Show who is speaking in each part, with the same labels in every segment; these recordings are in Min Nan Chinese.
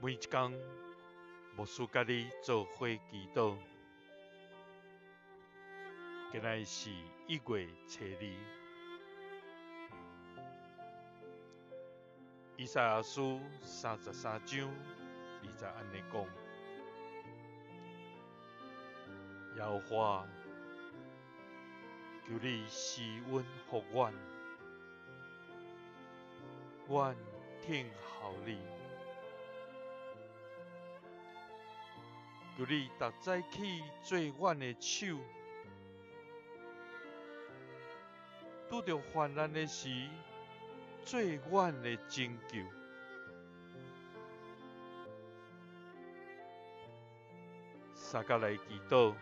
Speaker 1: 每一工，牧師佮你做伙祈禱。今仔日是1月初2，以賽亞書33章2節按呢講：耶和華，求你施恩予阮，阮等候你。求你逐早起做阮的手，拄著患難的時，做阮的拯救。相佮來祈禱，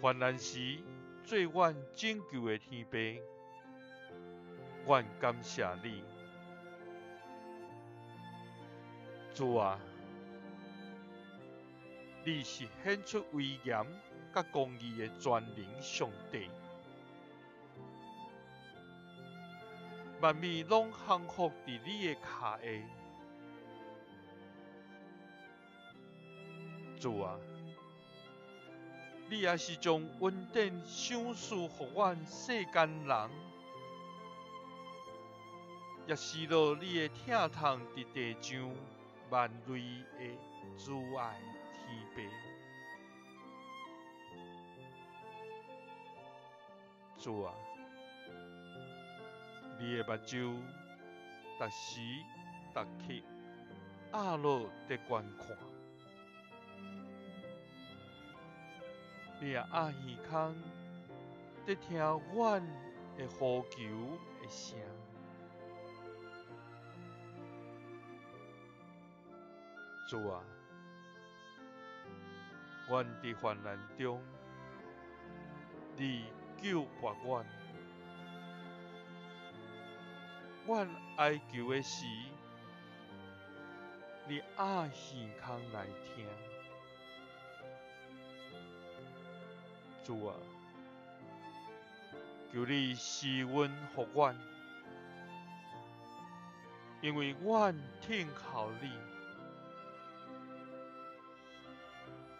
Speaker 1: 患難時做阮拯救的天父，阮感謝你。主啊，你是顯出威嚴佮公義的全能上帝，萬物攏降服佇你的跤下。主啊，你也是將恩典賞賜予阮世間人，也施落你的疼痛佇地上萬類的慈愛天父。主啊，你的目睭逐時逐刻壓落佇觀看，你也壓耳孔佇聽阮的呼求的聲。主啊，阮佇患難中，你救拔阮；阮哀求的時，你壓耳孔來聽。主啊，求你施恩予阮，因為阮等候你。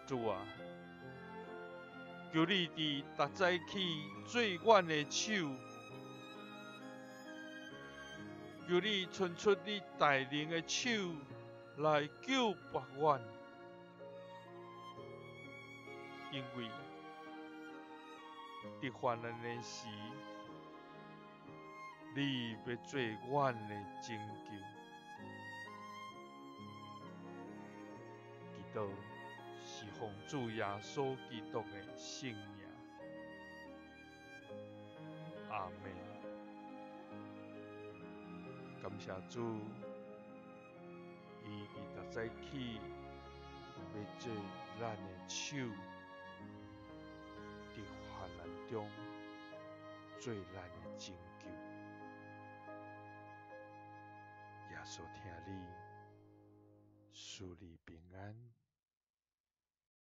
Speaker 1: 主啊，求你佇逐早起做阮的手，求你伸出你大能的手來救拔阮，因為佇患難的時，你欲做阮的拯救。祈禱是奉主耶穌基督的聖名，阿們。感謝主，伊佇逐早起欲做咱的手，佇患難中做咱的拯救。耶穌疼你，賜你平安。